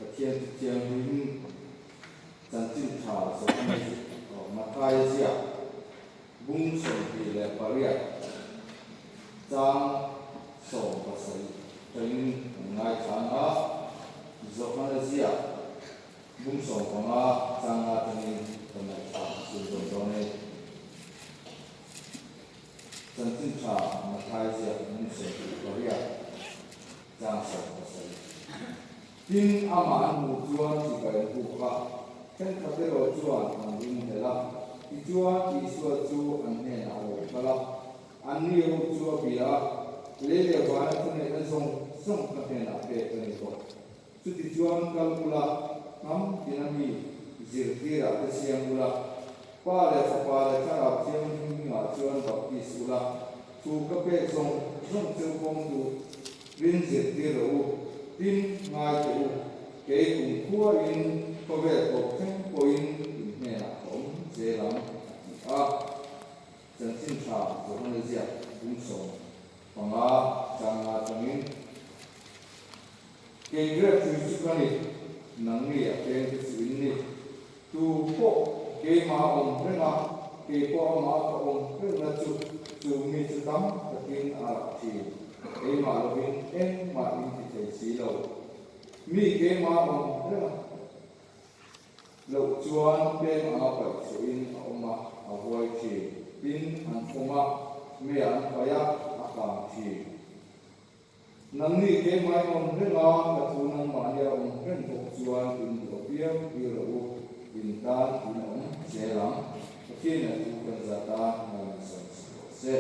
Pathian chu thianghlim chanchin tha zawhna Matthai ziak bung 28 chang 17 tangin kan ngaithla ang a, Johana ziak bung 15 chang nga tangin kan ngaithla zui dawn dawn e. Chanchin tha Matthai ziak bung 28 chang 17. Tin, amah an hmuh chuan chibai an buk a, thenkhat erawh chuan an ring hlel a. Tichuan, Isua chu an hnenah a lo kal a, anni ho chu a bia a, Lei leh vana thuneihna zawng zawng ka hnenah pek a ni tawh. Chutichuan kal ula, hnam tina mi zirtirah te siam ula, Pa leh Fapa leh Thlarau Thianghlim hmingah chuan baptis ula, thu ka pek zawng zawng cheu pawm duh rin zirtir rawh u, tin ngai teh u, kei kum khuain khawvel tawp thleng pawhin in hnenah ka awm zel ang, a ti a. Chanchin tha Johana ziak bung 15 chang atangin. Kei grep thui chu ka ni, nang mi a peng te chu in ni. Tu pawh keimah a awm reng a, kei pawh amah ka awm rengna chu chu mi chu tam takin a rah thin. Keimah lovin engmah in ti thei si lo. Mi keimah a awm reng a loh chuan peng anga paih chhuahin a awm a, a vuai thin. Tin, an fawm a, meiah an paih a, a kang thin. Nangni keimah in awm reng a, ka thu nangmahni a awm reng bawk chuan in duh apiang tir rawh u, in tan in awm zel ang. Pathian a thu kan zat a, ngaihsan si rawh se.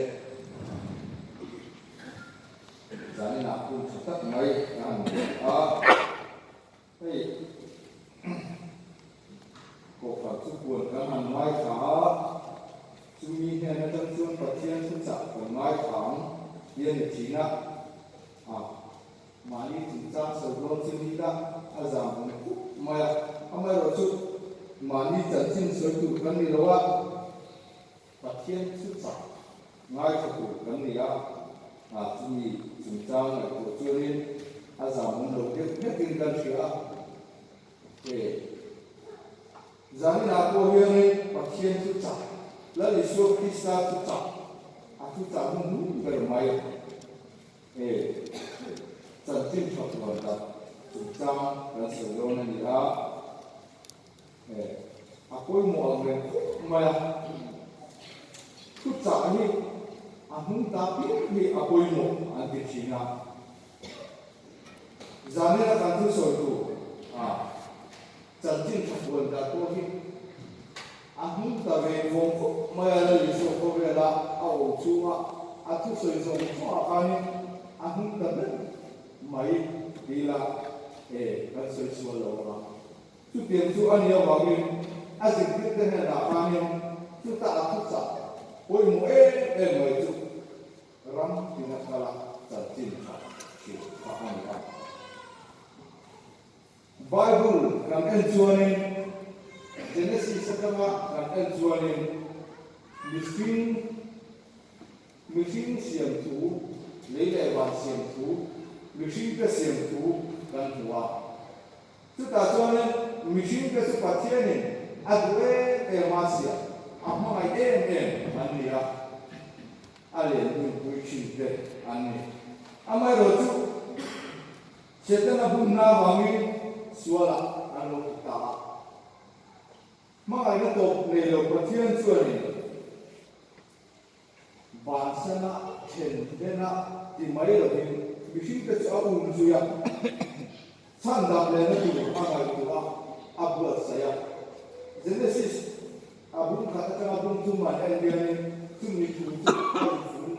Zaninah hun tha tak mai ka han nei a, hei kohhran chu puan kan han ngaithla a, chumi hnen atang chuan Pathian thuchah kan ngaithla ang tih a ni thin a, a mahni chungchang sawi dawn chu ni ila a zam awm khawp mai a, amaherawhchu mahni chanchin sawi tur kan ni lo a, Pathian thuchah ngaithla tur kan ni a, a chumi chungchang ngaihtuah chuanin a zam awm lo deuh hlekin kan hria a. He zaninah pawh hianin Pathian thuchah, Lal Isua Krista thuchah, a thuchah hnuhnung ber mai he chanchin tha puan tak chungchang kan sawi dawn a ni a. A pawimawh ang reng khawp mai a, thuchah hi a hnung ta piang hi a pawimawh an ti thin a. Zanena kan thu sawi tur a chanchin tha puan dan pawh hi a hnung ta ve vawng khawp mai a, Lal Isua khawvela a awm chhunga a thusawi zawng zawngah khanin a hnung ta ber mai ti ila kan sawi sual lo ang a. Chutiang chu a nih avangin a zirtirte hnenah khanin chuta a thuchah pawimawh em em mai chu ram tina kala chanchin tha hrilh kha a ni a. Bible kan en chuanin Genesis atanga kan en chuanin mihring Mihring siam thu, lei leh van siam thu, mihringte siam thu kan hmu a. Chutah chuanin mihringte chu Pathianin a duh em em a siam, a hmangaih em em an ni a, a len hmunpui thinte an ni. Amaherawhchu, Setana bunna avangin sualah an lo ti ta a. Hmangaihna tawp nei lo Pathian chuanin Bansana then dena ti mai lovin mihringte chu a um zui a, chhan dam lehna tur a ngaihtuah a, a buatsaih a. Genesis a bung khat atanga bung thum an en hianin chumi thu chu a infung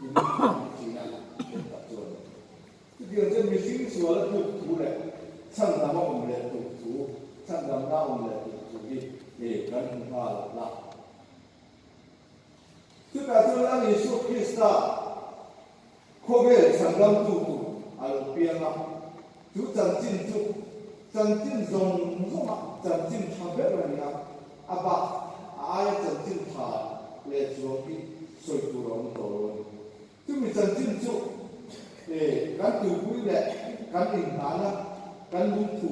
in a ti thin a, engtak chuan chutiang chuan mihring sual a tluk thu leh chhan dam a awm leh tur thu, chhan damna a awm leh tur thu hi kan hmu nghal la. Chutah chuan Lal Isua Krista khawvel chhandamtu tur a lo piang a, chu chanchin chu chanchin zawng zawnga chanchin tha ber a ni a, a bak a aia chanchin tha leh chuang hi sawi tur a awm tawh lo a ni. Chumi chanchin chu kan tuipui leh kan inhnahna, kan lungthu.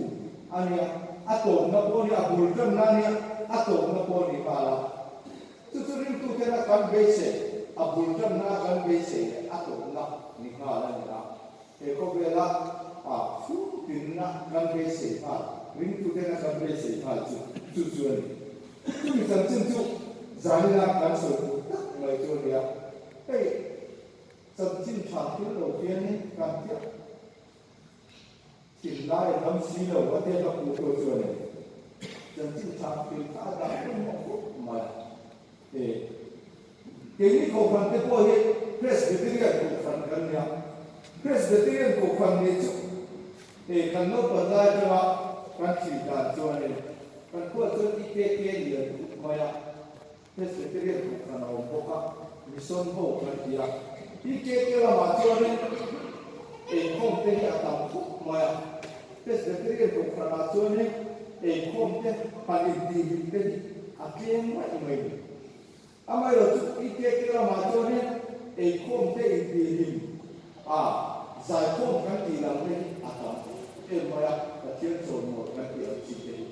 A nia, a tawpna pawh a nia, a bul tanna a nia, a tawpna pawh a ni nghal a. Chu chu ringtuten a kan beisei, a bul tanna a kan beisei leh a tawpna ni nghal a ni a. He khawvela a chhungtinna kan beisei nghal, ringtuten a kan beisei nghal chu chu chu a ni. Chumi chanchin chu zanina kan sawi tur tak mai chu a nia. Hei chanchin tha thil lo hianin kan tiah Thinlai a dam si lo a tia ka pu pawh chuan e chanchin tha thil kha a dah pawimawh khawp mai a. E keini kohhran te pawh hi Presbyterian kohhran kan nia. Presbyterian kohhran nih chu e kan naupang lai atanga kan thil dan chuan e kan khuaah chuan IKK lian khawp mai a. Presbyterian kohhran a awm bawk a, Mission ho kan ti a. PKK lamah chuanin eikhawm te hi a tam khawp mai a. Presbyterian kohhranah chuanin eikhawm te han intihhlim te hi a tlem raih mai ni. Amaherawhchu PKK lamah chuanin eikhawm te intihhlim a, zaikhawm kan tih lam te hi a tam em em mai a, Pathian chawimawi kan tih ang chi te hi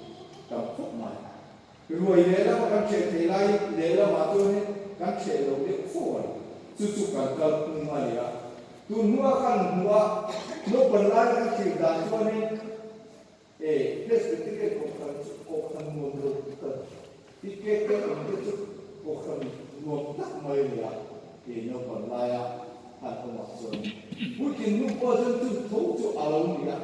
tam khawp mai. Ruai lehlama kan ṭheh thei laiin lehlamah chuanin kan ṭheh lo deuh fo a ni. Chu chu kan kal phung a ni a. Tun hnua kan hmuh a, naupang lai kan thlir dan chuanin e Presbyterian kohhran chu kohhran nuam lo tak a ni. I kek te awm te chu kohhran nuam tak mai a ni a, e naupang laia han awmah chuan. Puitling hnu pawh chuan chu tho chu a lo ni a.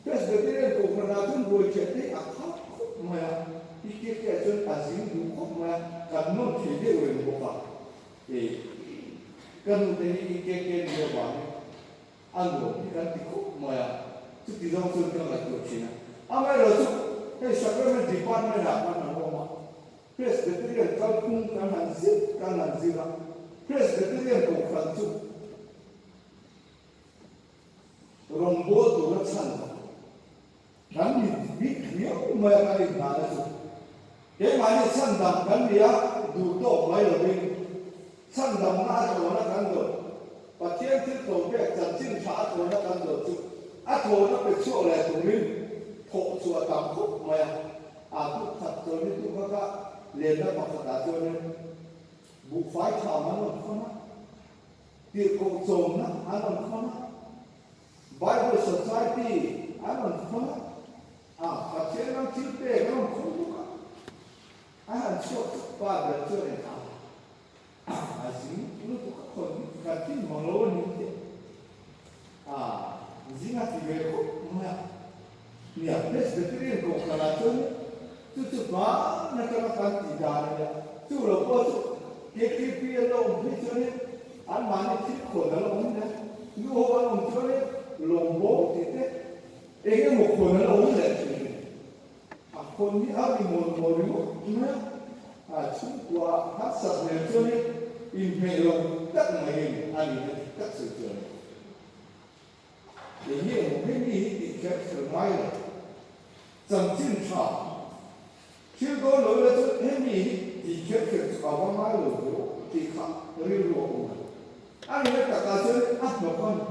Presbyterian kohhranah chuan ruaithiah te a khak khawp mai a, i kekte ah chuan a zing duh khawp mai a, kan nawm thei deuh reng bawk a. E, ka nu te hi i kekte ni avangin a nuam hi kan ti khawp mai a, chuti zawng chuan ka ngaihtuah thin a. Amaherawhchu hei Sacrament Department ah kan han awm a, Presbyterian kalphung kan han zir kan han zir a, Presbyterian kohhran chu, Rawngbâwl tura chhan kan ni bik riau mai a kan inhnahna chu keimahni chhan dam kan ni a, duh tawk mai lovin chhan damna a thlawna kan dawn, Pathian thil tho pek chanchin tha a thlawna kan dawn chu a thlawna pe chhuak leh turin thawh chhuah tam khawp mai a, a tuk khat chuan tuk kha kha lenna pakhatah chuanin buhfai tham an rawn khawn a. Tirhkoh chawmna an rawn khawn a, Bible Society an rawn khawn a, a Pathian ram thil pek an rawn khawn bawk a. A han chhuak chu pa ber chuan in a a zing lutuk a khawn hi kan thin mang lo a ni tih a zing a ti ve khawp mai a. Nia, Presbyterian kohhranah chuan chu chu hman atanga kan tih dan a nia. Chu lo pawh chu KTP an lo awm phei chuanin anmahni thil khawn a lo awm nia. Nu ho an awm chuanin lawmbawm tih te eng emaw khawn a lo awm leh thin a ni. A khawn hi a ri mawl mawl ringawt mai a, a chhungkua harsat nen chuanin inhmeh lo tak maiin a nihna dik tak sawi chu a ni. Kei hi emaw hei mi hi tih kher kher ngai lo. Chanchin tha thil dawn lo ila chuan he mi hi tih kher kher chu a va ngai lo ve aw tih kha rilru a awm a ni. A nihna takah chuan a hnawk a ni.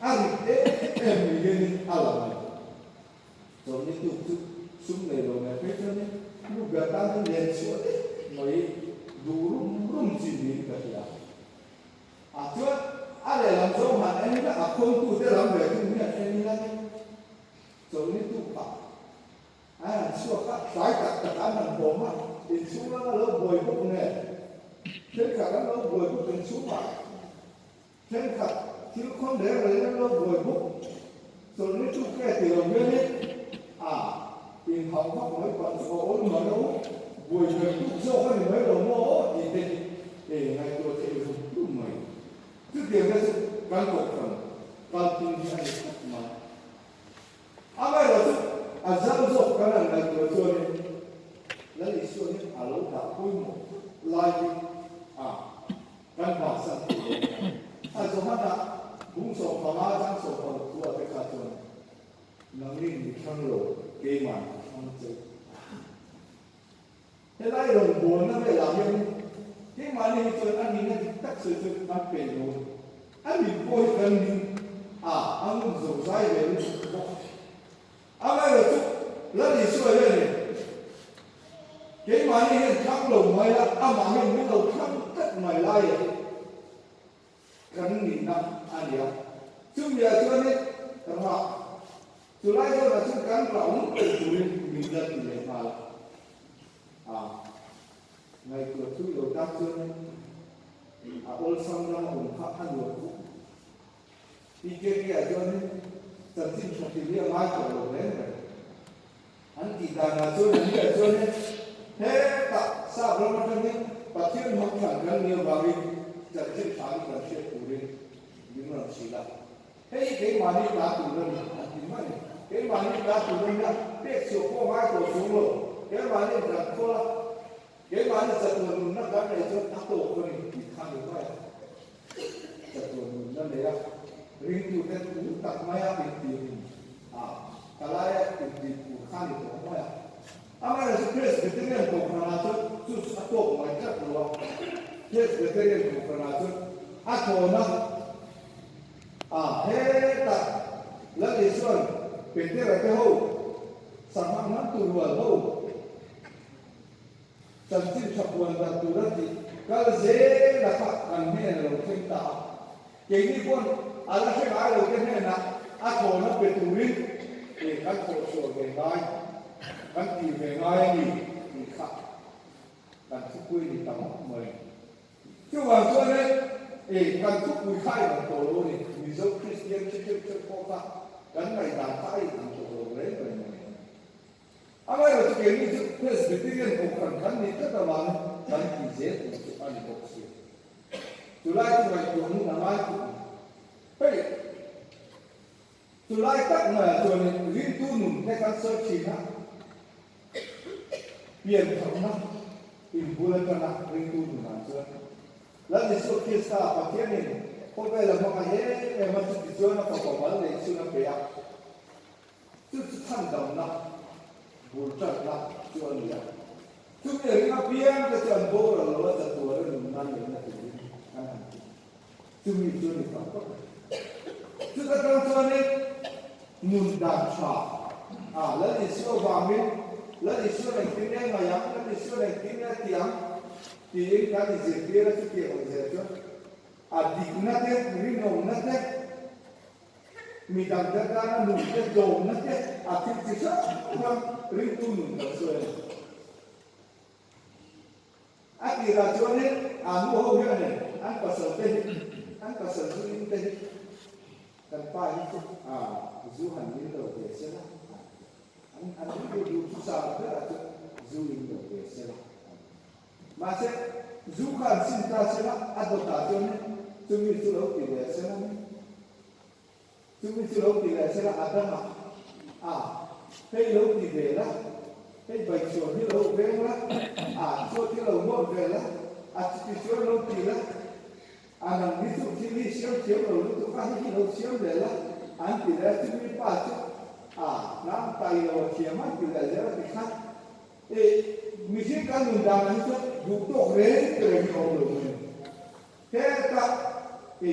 A rit em em ni hianin a lang a ni. Chawlhni tuk chu sum nei lo mai phei chuanin nu ber tan hian len chhuah daih mai duh rum rum chi niin ka hria. A chuan a lehlam zawng han en ila, a khawngtute lam ve thung hian en ila ni. Chawlhni tuk ah an han chhuak a, tlai tak tak an han bawm a, inchhung lama lo buai bawk nen, thenkhat an lo buai bawk inchhungah, thenkhat thil khawn reng reng an lo buai bawk. Chawlhni tuk nge ti lo hianin a inhauh vak mai pah chu a awl mai lo, buai ber tuk zawk a ni mai lo maw aw tih te hi e ngaihtuah theih rum rum mai. Chutiang te chu kan kohhran kalphung hi a ni khawp mai. Amaherawhchu a zau zawk kan han ngaihtuah chuanin Lal Isua hi a lo dah pawimawh khawp lai hi a Kan bansan thei lo nia. A Johana bung 15 chang 16 thu ah te kha chuan nangin mi thlang lo keiman ka thlang che. Helai rawngbawlna velah hian keimahni hi chuan a nihna dik tak sawi chu kan peih lo a ni. A nin pawh hi kan ning a, a ngun zo zai ve lutuk bawk. Amaherawhchu, Lal Isua hianin keimahni hian thlang lo mai la, amah hian min lo thlang tlat mai lai a hi kan nihna a ni a. Chumiah chuanin rah chulai zawnah chuan kan rah awm tel turin min la ti leh nghal a. A ngaihtuah thui lo tak chuanin a awlsam lama awm kha a nuam khawp mai. PKK-ah chuanin chanchin tha thil hi a ngai tawh lo reng reng. An tih danah chuan an nia chuanin hetah sap ram atangin Pathian hmang thlan kan nih avangin chanchin tha hi kan hriat turin min rawn hrilh a. Hei hi keimahni ta tur a ni an ti mai. Keimahni ta tur a nia, pek chhuah pawh ngai tawh chung lo. Keimahni kan khawl a, keimahni chatuan nunna kan neih chuan a tawk a ni tih kha ni mai a. Chatuan nunna nei a, ringtute thu tak maia intih a, ka laia intih tur kha ni tawh mai a. Amaherawhchu Presbyterian Kohhranah chuan chu chu a tawk mai tlat lo a, Presbyterian Kohhranah chuan a thawn a, a hetah Lal Isua'n Petera te ho, Sangha hman tur rual ho, Chanchin tha puan dan tur a tih kal zel a kha kan hnen a lo thleng ta a. Keini pawn a la hre ngai lo te hnenah a thlawna pe turin e kan thawh chhuah ve ngai, kan tih ve ngai a ni tih kha kan thupui ni ta mawp mai. Chuvang chuan e, e kan thupui kha a inang tawh lo a ni. Mizo Kristian chi theuh theuh pawh kha kan ngaihdan kha a inang tawh lo reng reng a ni. Amaherawhchu keini chu Presbyterian Kohhran kan nih tlat avangin kan ti zel tur chu a ni bawk si. Chulai chu ngaihtuah hun a ngai khawp ang. Hei, chulai tak maiah chuanin ringtu nun te kan sawi thin a, piantharna inbul atanga ringtu nunah chuan Lal Isua Krista Pathianin khawvela hmanga em em a chuti chuan a fapa mal neih chhun a pe a. Chu chu chhandamna bul tanna chu a ni a. Chumi a ring apiang te chu an boral lo a chatuara nunna neihna turin kan han ti. Chumi chu a ni tak tak a. Chuta tang chuanin nun dan tha a Lal Isua vangin Lal Isuan engtin nge ngaih ang, Lal Isuan engtin nge ti ang tiin kan inzirtir a chutiang ang zel chuan a dikna te, rinawmna te, Mi dangte tana nun te, tlawmna te, a thil chi hrang hrang ringtu nun kan sawi a ni. A tirah chuanin a nu ho hianin an pasal te hi, an pasal zu in te hi, kan pa hi chu a zu han in lo ve se la, an an rilru duh thusam berah chuan zu in lo ve se la. Mahse, zu kha an sim ta se la, a dawtah chuanin chumi chu lo ti ve se la ni. Chumi chu lo ti ve se la, a dangah a, hei lo ti ve la, hei baichhuan hi lo veng la, a chhuat hi lo nawt ve la, a chuti chuan lo ti la, a nang hi chu thil hi siam thiam lo lutuk a, hei hi lo siam ve la, an ti leh a, chumi pa chu a, hnam tai lo a thiam an ti leh zel a ti kha. E, mihring kan nun danah hi chuan duh tawk reng reng hi a awm lo mai a ni. Heta e,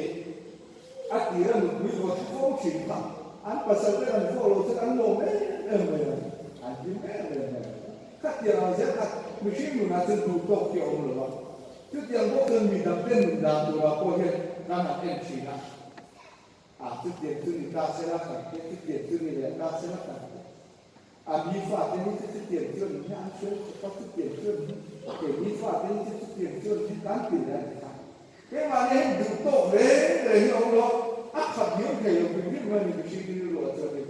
a tira nupui vawt fo thin kha an pasal ten an fawh lo chuan an lawm em em mai a, an hlim em em mai a. Khatiang ang zel kha mihring nunah chuan duh tawk hi a awm lo a. Chutiang bawk chuan mi dangte nun dan turah pawh hian kan han en thin a. A, chutiang chu ni ta se la kan ti, chutiang chu ni leh ta se la kan ti. A mi fate hi chu chutiang chuan hi an hriat khawp a, chutiang chuan hi keini fate hi chu chutiang chuan hi kan ti leh a ni kha. Keimahni hian duh tawk reng reng hi a awm lo, a khat hiam thei lo hrim hrim mai ni mihring rilru ah chuan hei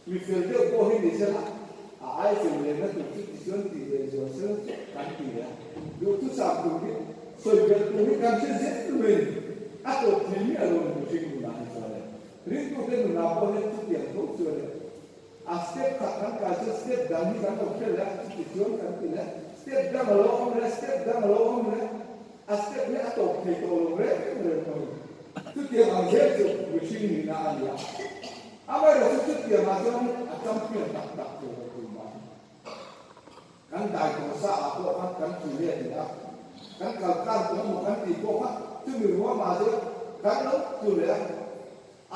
mi fel deuh pawh hi ni sela a ai fel lehna tur chu tichuan ti leh zual sela chu kan ti leh a, duhthusam tur hi sawi belh tur hi kan hre zel mai ni, a tawp thei miah lo ni mihring nunah hi chuan e, ringtute nunah pawh hian chutiang tho chuan e. A step khat kan kai chuan step dang hi kan lo hre leh a, chuti chuan kan ti leh a, step dang a lo awm leh a, step dang a lo awm leh a, a step hi a tawp thei tawh lo reng reng mai. Chutiang ang zel chu mihring nihna a ni a, amaherawhchu chutiangah chuan a champion tak tak thei lo tur mah. Kan dai tawh sa ah pawh khan kan tlu let leh a, kan kal tlang tawh emaw kan tih pawh kha chumi ruamah chuan kan lo tlu leh a,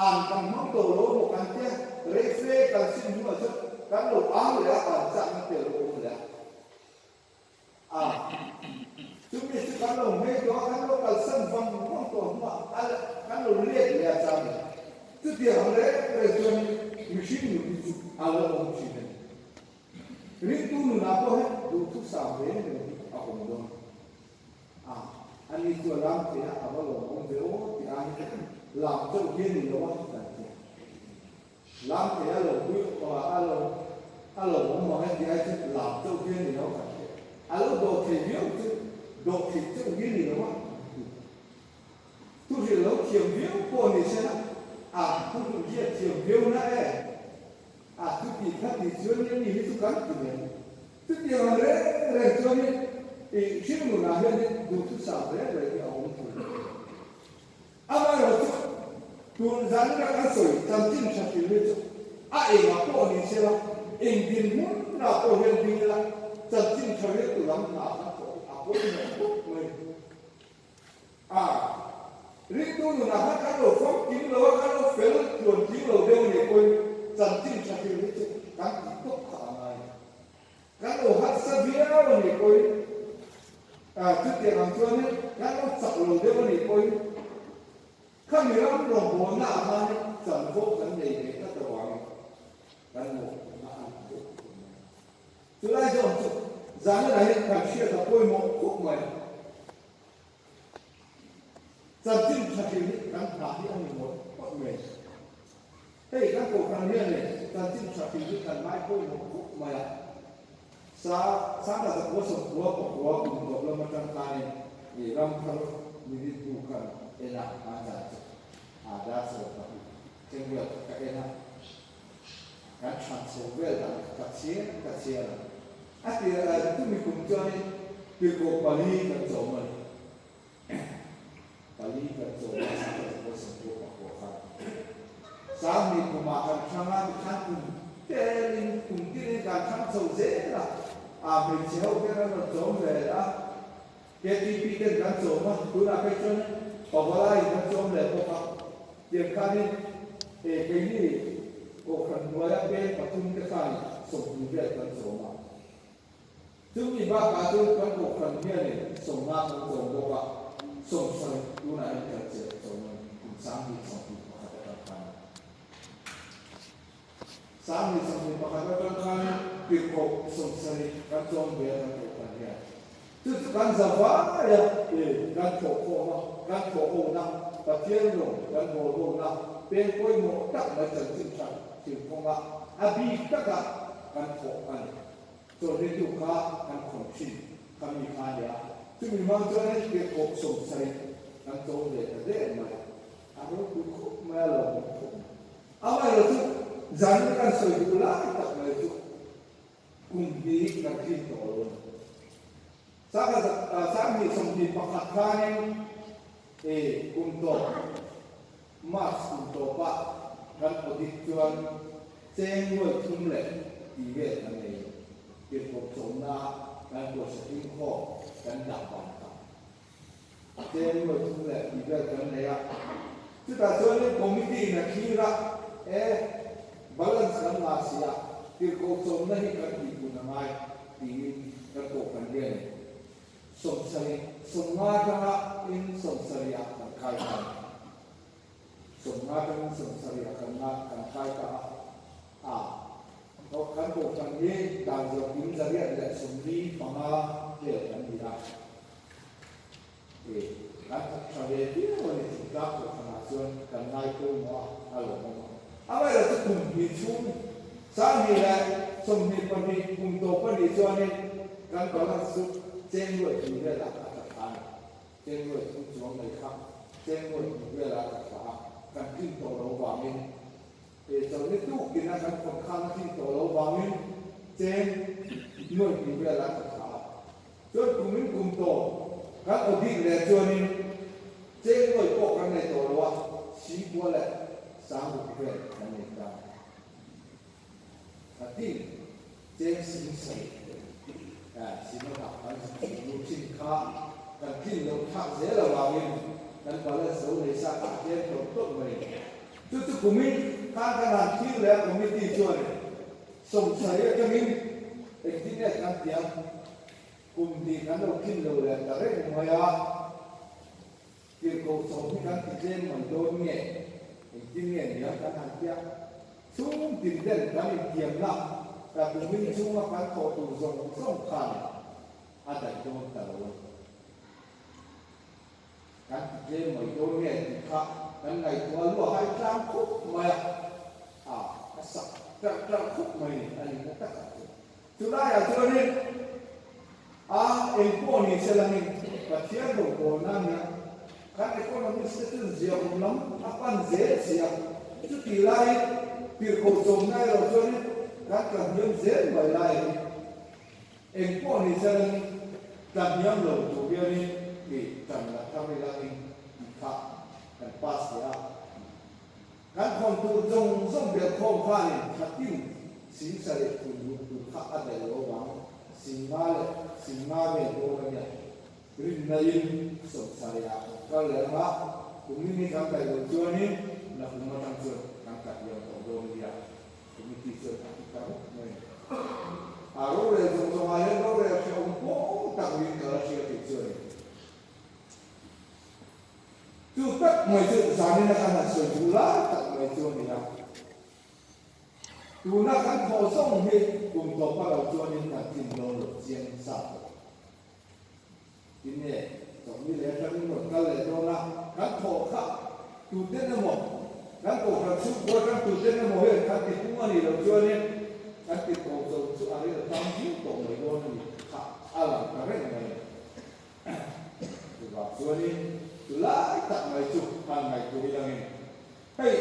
an kan hmang tawh lo emaw kan tia, rei fe kan sim hnuah chuan. kan lo ang leh a, kan chakna te a lo awm leh a. A, chumi chu kan lo hmei tawh a, kan lo kalsan vang vang tawh hnuah a kan lo let leh a chang a ni. Chutiang reng reng chuan mihring nun hi chu a lo awm thin a ni. Ringtu nunah pawh hian duhthusam reng reng hi a awm dawn a, ani chu a lam thei a, a va lawmawm ve aw tih aiin lam chauh hi a ni lo a kan ti a. Lam thei a lo pui a lo a lo awm mang e tih ai chu lam chauh hi a ni lo kan ti a. A lo dawh thei viau chu dawh theih chauh hi a ni lo a kan ti. Thuhrilh lo thiam viau pawh ni se na a thuhrilh hi a thiam viau na e. A chuti kha ti chuan ni ani hi chu kan ti mai. Chutiang ang reng reng chuan in i hringnunah hian in duhthusam reng reng hi a awm thei. Amaherawhchu tun zan ina kan sawi chanchin tha thil hi chu a engah pawh ni se la, eng dinhmunah pawh hian ding ila chanchin tha riltu lam hna kan thawh hi a pawimawh khawp mai. A, ringtu nunah khan kan lo famkim lo a, kan lo fel tluan tling lo deuh a nih pawhin chanchin tha thil hi chu kan tih tawp kha a ngai. Kan lo harsa viau a nih pawhin, a, chutiang ang chuanin kan lo chak lo deuh a nih pawhin khami ram rawngbawlna ah khanin chanvo kan nei ve tlat avangin kan mawhphurhna a ni deuh thung mai. Chulai zawng chu zanah hian kan hriat a pawimawh khawp mai. Chanchin tha thil hi kan hna hi a ni mawlh mawlh mai. Hei kan kohhran hian le chanchin tha thil hi kan ngai pawimawh khawp mai a. Sa Sangha zakua sawmkua pakua kum tawp lam atang khanin i ramthar minute bu khan en a an zan chu a dar 12 thleng vel kha ka en a. Kan chhan chho vel dan kha ka chhiar ka chhiar a. A tir a tumi kum chuanin tirhkoh pali kan chawm a ni. Pali kan chawm a, Sangha Zakua Sawmkua pakua khan. Sangni kumah kan hrang a, tikhan kum telin kum tinin kan hrang chho zel a. A hmeichhe ho te kan rawn chawm ve a, KTP ten kan chawm a, tunah phei chuan Pavalaiin kan chawm leh bawk a. Tiang khanin he keini Kohhran hnuaia peng pathum te khan 20 vel kan chawm a. Chumi bakah chuan kan Kohhran hianin 50 kan chawm bawk a, 70 tunah hian kan chelh chawm a ni, kum 2021 atang khan. 2021 atang khan tirhkoh 70 kan chawm ve a kan Kohhran hian. Chu chu kan za vai a, kan thawh khawm a, kan thawh hona, Pathian rawng kan hawl hona, peng pawimawh tak mai chanchin tha thil kawnga a bik taka kan thawh a ni. Chawlhritu kha kan khawn thin kha mi kha a nia. Chumi hmang chuan hei tirhkoh 70 kan chawm ve ta der mai a, a ropui khawp mai a, lawmawm khawp mai. Amaherawhchu zanin kan sawi duh lai tak mai chu Kum hi kan tlin tawh lo a ni. Sangha 2021 khanin e kum tawp, March kum tawpah kan audit chuan cheng nuai thum leh ti vel kan nei lo. Tirhkoh chawmna kan pawisa tlingkhawm kan dah vang kha. Cheng nuai thum leh ti vel kan nei a. Chutah chuanin committee in a thlir a, e, balance kan la si a, tirhkoh chawmna hi kan tihpun a ngai tiin kan kohhran hian in 70, 50 atanga in 70 ah kan kai ta a ni. 50 atangin 70 ah kan la kan kai ta a, a, kan kohhran hi dan zawhkim 845 vel kan ni a. E, kan thawk tha ve viau a ni thingtlang kohhranah chuan kan ngai pawimawh a, a lawmawm a. Amaherawhchu kum hnih chhung, 2022 kum tawp a nih chuanin kan balance chu cheng nuai hnih velah a tla thla a ni. Cheng nuai thum chuang mai kha cheng nuai hnih velah a tla thla a, kan tlin tawh lo vangin e, chawlhni tukin a kan khawn khan a tlin tawh lo vangin cheng nuai hnih velah a tla thla a. Chuan kumin kum tawp kan audit leh chuanin cheng nuai pawh kan nei tawh lo a, singkua leh sangruk vel kan nei ta. A tin, cheng sing sarih sinawtah kan lu thin kha kan tlin loh thlak zel avangin kan balance lo nei sa tah tlem tawlh tawlh mai. Chu chu kumin khan kan han thlir leh a committee chuanin. Sawmsarih atangin engtin nge kan ti ang? Kum hnih kan lo tlin lo leh ta reng mai a, tirhkoh sawm hi kan ti tlem mai dawn nge? Engtin nge niang kan han ti a? Chhung tin den kan intiamna ka kumin chhunga kan thawh tur zawng zawng khan a daih dawn ta lo a ni. Kan ti tlem mai dawn nge tih kha kan ngaihtuah luah hai tlang khawp mai a, a a sak ṭarh ṭarh khawp mai ni a nihna takah chuan. Chulaiah chuanin a eng pawh ni se langin Pathian rawngbawlna nia kan economist te chuan ziahawm lam a pan zel si a, chutih laiin tirhkoh chawmna erawh chuanin kan tlahniam zel mai lai a ni. Eng pawh ni se langin tlahniam lo tur hianin tih tan la thar ila eng tih kha kan pass leh a. Kan khawn tur zawng zawng belh khawm khanin thlatin singsa leh thun lut tur kha a daih lo vang, singa leh singa vel dawn a nia. Rinnain sawmsarih ah kan kal leh anga, kumin hi kan daih loh chuanin nakum atang chuan kan kat liam tawh dawn a nia. Committee chuan a ti ta rawk mai a ni. A rorel zawng zawngah hian rorel hrehawm pawng tak niin ka la hria tih chu a ni. Chu tak mai chu zanin a kan han sawi duh lai tak mai chu a ni a. Tuna kan thawh zawng hi kum tawp a lo chuanin kan tlin dawn lo chiang sa tawh. Tinge, chawhni leh atangin rawn kal leh dawn a, kan thawh kha tuten emaw, kan kohhran chhungkua atang tuten emaw hian kan ti pung a nih loh chuanin kan ti tawh zo chu a ril tam viau tawh mai dawn a ni kha a lang ta reng mai a ni. Chuvang chuanin chu lai tak mai chu han ngaihtuah ila ngei. Hei,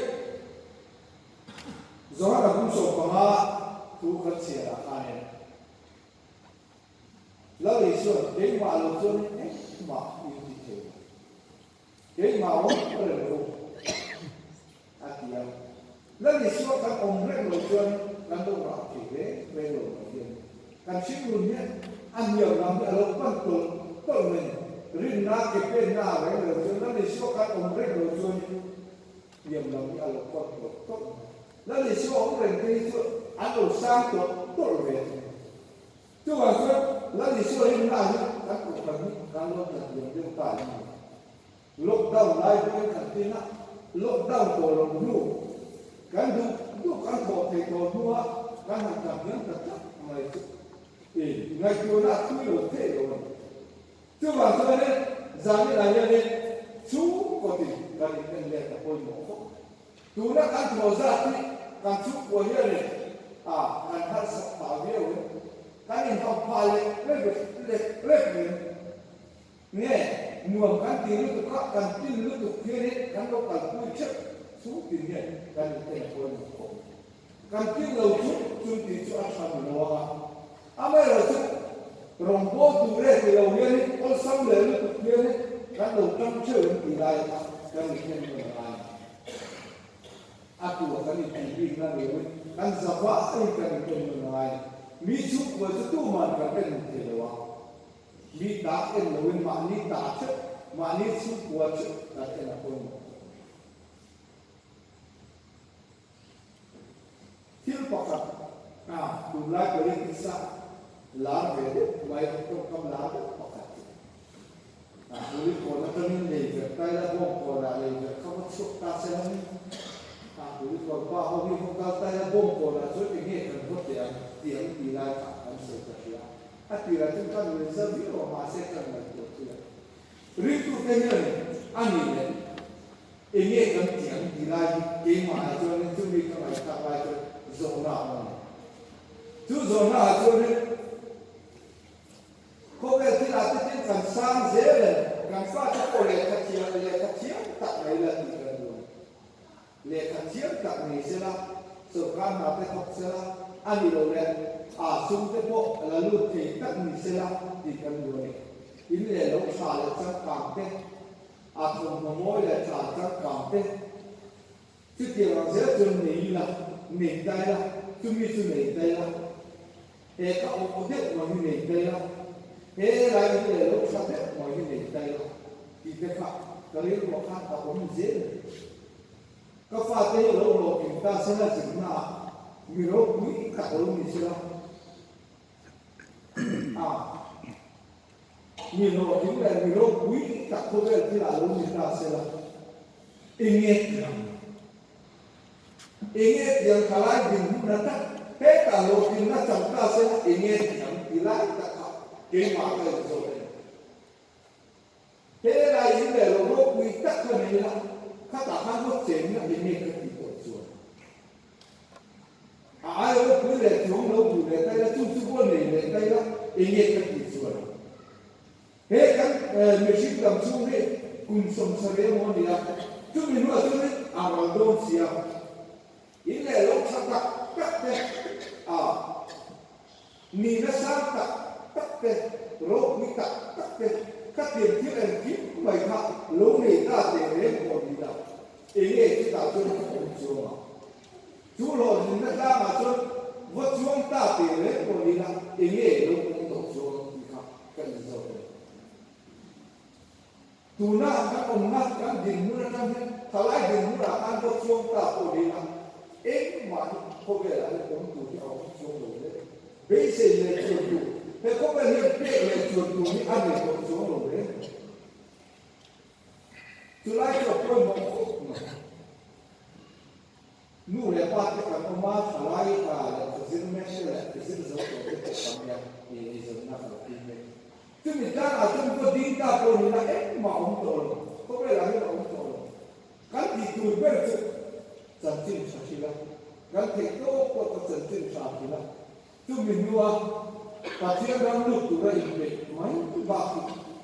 Zohana kum 15 thu kan chhiarah khanin Lal Isuan, Keimah lo chuanin engmah in ti thei lo. Keimah awm reng lo, a ti a. Lal Isua kan awm reng lo chuan kan lo rah thei reng reng lo mai hian kan hringnun hian a hniam lam hi a lo pan tawlh tawlh mai a ni. Rinna ke penna a reng lo chuan Lal Isua kan awm reng lo chuanin hniam lam hi a lo pan tawlh tawlh mai. Lal Isua awm reng te hi chu an lo sang tawlh tawlh ve thung. Chuvang chuan Lal Isua rinna hi kan kohhran hi kan lo tla hniam deuh ta em ni? Lockdown lai pawhin kan tin a, lockdown tawh lo hnu, kan duh duh kan thawh theih tawh hnua kan han tla hniam ta tlat mai chu i ngaihtuahna a thui lo thei lo a ni. Chuvang chuanin zanilai hianin chhungkawtin kan in en let a pawimawh khawp. Tuna kan thaw zat hi kan chhungkua hianin a kan harsat phah viau em? Kan inhauh phah leh rek lek rek em? Nge nuam kan ti lutuk a, kan tin lutuk hianin kan lo kalpui theuh chung tin hian kan inten a pawimawh khawp. Kan tin lo chu chung tih chu a tha ni lo ang a. Amaherawhchu rawngbâwl tur e ti lo hianin awlsam leh lutuk hianin kan lo tang theuh em tih lai a kan inten nawn a ngai a ni. A tua kan intih bikna ni loin kan za vaiin kan inten nawn a ngai a ni. Mi chhungkua chu tuman kan en hmu thei lo a, mi ta en loin mahni ta theuh, mahni chhungkua theuh kan en a pawimawh khawp mai. Thil pakhat, a tunlai politics a lar ve deuh mai, tawngkam lar deuh pakhat chu a Kulikawn atangin lei verh tai la, Bawngkawn ah lei verh kha va chhuak ta se langin a Kulikawn pa ho hi va kal tai la, Bawngkawn ah chuan eng nge kan va teh ang tih ang tih lai kha kan sawi ta hria. A tirah chuan kan rinza viau a, mahse kan ngaihtuah thui a. Ringtute hian a nih leh Enge kan tih ang ti lai hi keimah ah chuanin chumi ka ngaihthlak lai chuan zawhna a awm a ni. Chu zawhna ah chuanin khawvel thil ah te tin kan sang zel em, kan fate pawh lehkha thiam lehkha thiam tak mai la tih kan duh a ni. Lehkha thiam tak nei sela, sawrkar hna te thawk sela, a ni lo leh a sum te pawh la lut thei tak ni sela tih kan duh a ni. In leh lo tha leh changkang te A thawmhnaw mawi leh tha changkang te chutiang ang zel chuan nei ila, nei ta ila, chumi chu nei ta ila, he ka awh deuh mai hi nei ta ila, he lai in leh lo tha deuh mai hi nei ta ila tih te kha ka rilruah khan a awm zel a ni. Ka fate hi lo hlawhtling ta se la zirna ah. Mi ropui tak lo ni sela a, mi hlawhtling leh mi ropui tak khawvel thilah lo ni ta sela, enge tiang? Enge tiang thalai dinhmun a tak? Hetah hlawhtlinna chang ta sela enge tiang ti lai tak kha keimah ka inzawt a ni. He lai in leh lo ropui tak kha nei ila, khatah khan ngaw cheng na enge ka tih tawh chuan a ai ropui leh chuang lo duh leh ta ila, chu chu pawh nei leh ta ila enge ka tih chuan a. He kan mihring dam chhung hi kum 70 emaw a ni a, chumi hnuah chuanin a ral dawn si a, in leh lo tha tak tak te a nihna sang tak tak te, ropui tak tak te, khatiang thil engkim mai kha lo nei ta teh reng pawh ni la, enge chutah chuan a awm chuang ang. Chu hlawhtlinna tlangah chuan va chuang ta teh reng pawh ni la, enge lo awm tawh chuang ang tih kha ka inzawt a ni. Tuna kan awmna kan dinhmun atang hian thalai dinhmunah khan va chuang ta pawh ni la, engmah hi khawvelah hian awm tur hi a awm chuang lo hle. Beisei leh chuan tur, he khawvel hian pek leh chuan tur hi a nei tawh chuang lo hle. Chulai chu a pawimawh khawp mai. Nu leh pa te kan awm a, thalai tha leh ka zir mek te leh ka zir zo tawh te pawh kan nia, i eizawnna ka lo pui mek. Chumi tlangah chuan vaw ding ta pawh nila engmah a awm tawh lo, khawvelah hian a awm tawh lo. Kan tih tur ber chu chanchin tha hrilh a, kan theih tawk pawh ka chanchin tha hrilh a, chumi hnua Pathian ram lut tura inpeih mai bak hi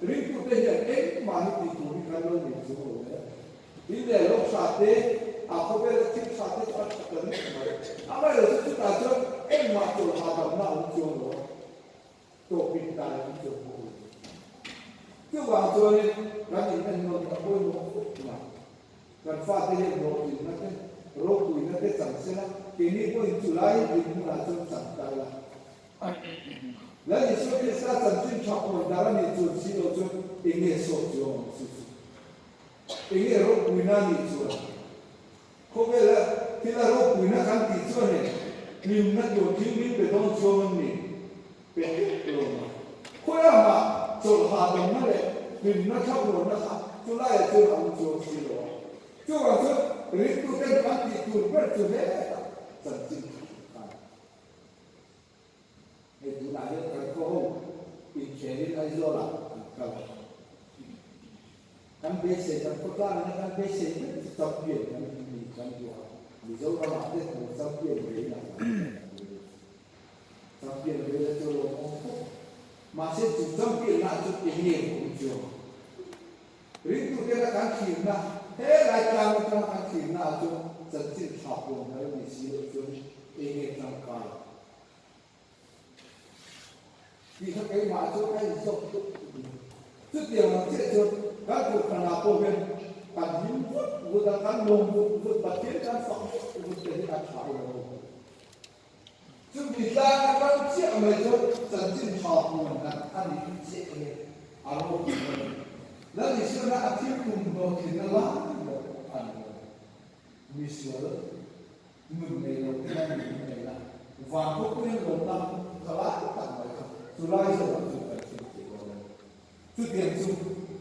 ringtute hian engmah hi tih tur hi kan lo nei chung lo le. In leh lo tha te, a khawvela thil tha te chu a tha ta rih mai. Amaherawhchu chutah chuan engmah chawlh hahdamna a awm chuang lo a, tawpin tai a awm chuang bawk lo. Chuvang chuanin kan inennawn a pawimawh khawp mai. Kan fate hian hlawhtlinna te, ropuina te chang sela, keini pawhin chulai dinhmunah chuan chang ta ila. Lal Isua Krista chanchin tha pawn dar a nih chuan si lo chuan enge sawt chu a awm chu chu? Enge ropuina a nih chuan? Khawvela thila ropuina kan tih chuan e hlimna tur thil min pe dawn chuang an ni pe tep lo mai. Khawiah chawlh hahdamna leh hlimna thlamuanna kha chulaiah chuan a awm chuang si lo a. Chuvang chuan ringtuten kan tih tur ber chu hetah chanchin tha khan. Hei tunah hian kan khaw ho inkhelin Aizawlah an kal a. Kan beisei, kan khawtlangin a kan beisei ber chu champion kan ni kan duh a. Mizoramah te tur champion vein a kan duh. Champion veina chu a lawmawm khawp. Mahse chu champion na chu eng nge awm chuang? Ringtuten a kan thirna, he lai tlang atanga kan thirna ah chuan chanchin tha puan mai ni si loh chuan eng nge tangkai? Tih kha keimah chu ka inzawk tuk tuk mai. Chutiang ang chiah chuan kan kohhranah pawh hian kan hlim vut vut a, kan lawm vut vut, Pathian kan fak vut vut te hi a tha em a ni. Chumi tlang atang chiah mai chuan chanchin tha puan dan a nih chiah hi a ropui a ni. Lal Isuana a thil tum hlawhtlinna lai ber pawh a ni lo. Misual nun nei lo te hian nun nei la, van khawpuiin lawmna tha lai tak mai kha chu lai zawhah chu kan thil thei dawn a ni. Chutiang chu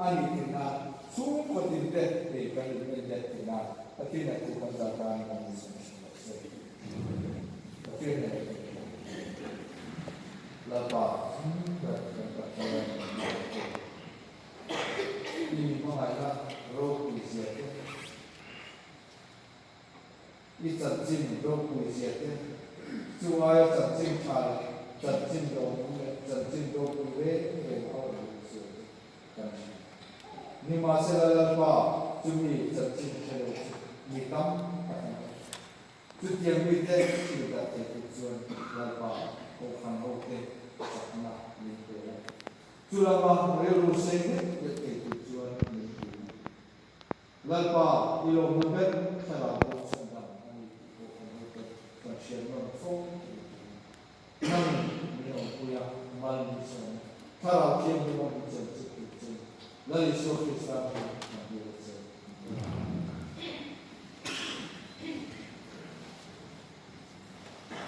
a nih theih nan chhungkaw tin te ei kan in en let theih nan Pathian ah chu kan zah tan kan in sawm thin rawh se. Pathian nen kan in awm thin. Lalpa ber kan Pathian kan ni ang che. I mi hmangaihna ropui zia te, i chanchin ropui zia te, chu aia chanchin tha leh chanchin lawmawm leh chanchin ropui reng reng a awm loh zia te kan hria. Nimahsela Lalpa chumi chanchin hre lo chu mi tam tak an awm. Chutiang mite thil dah thei tur chuan Lalpa Kohhran hote chakna min pe a. Chu lama rilru sei nghet nghet thei tur chuan min pui a. Lalpa i lawmna ber thlarau pawh chhandam a ni tih pawh kan hmu te kan hriat nawn fo tih a ni. Nangin min awmpui a, mal min sawm a, thlarau thianghlim a min chelh chut tur che Lal Isua Krista.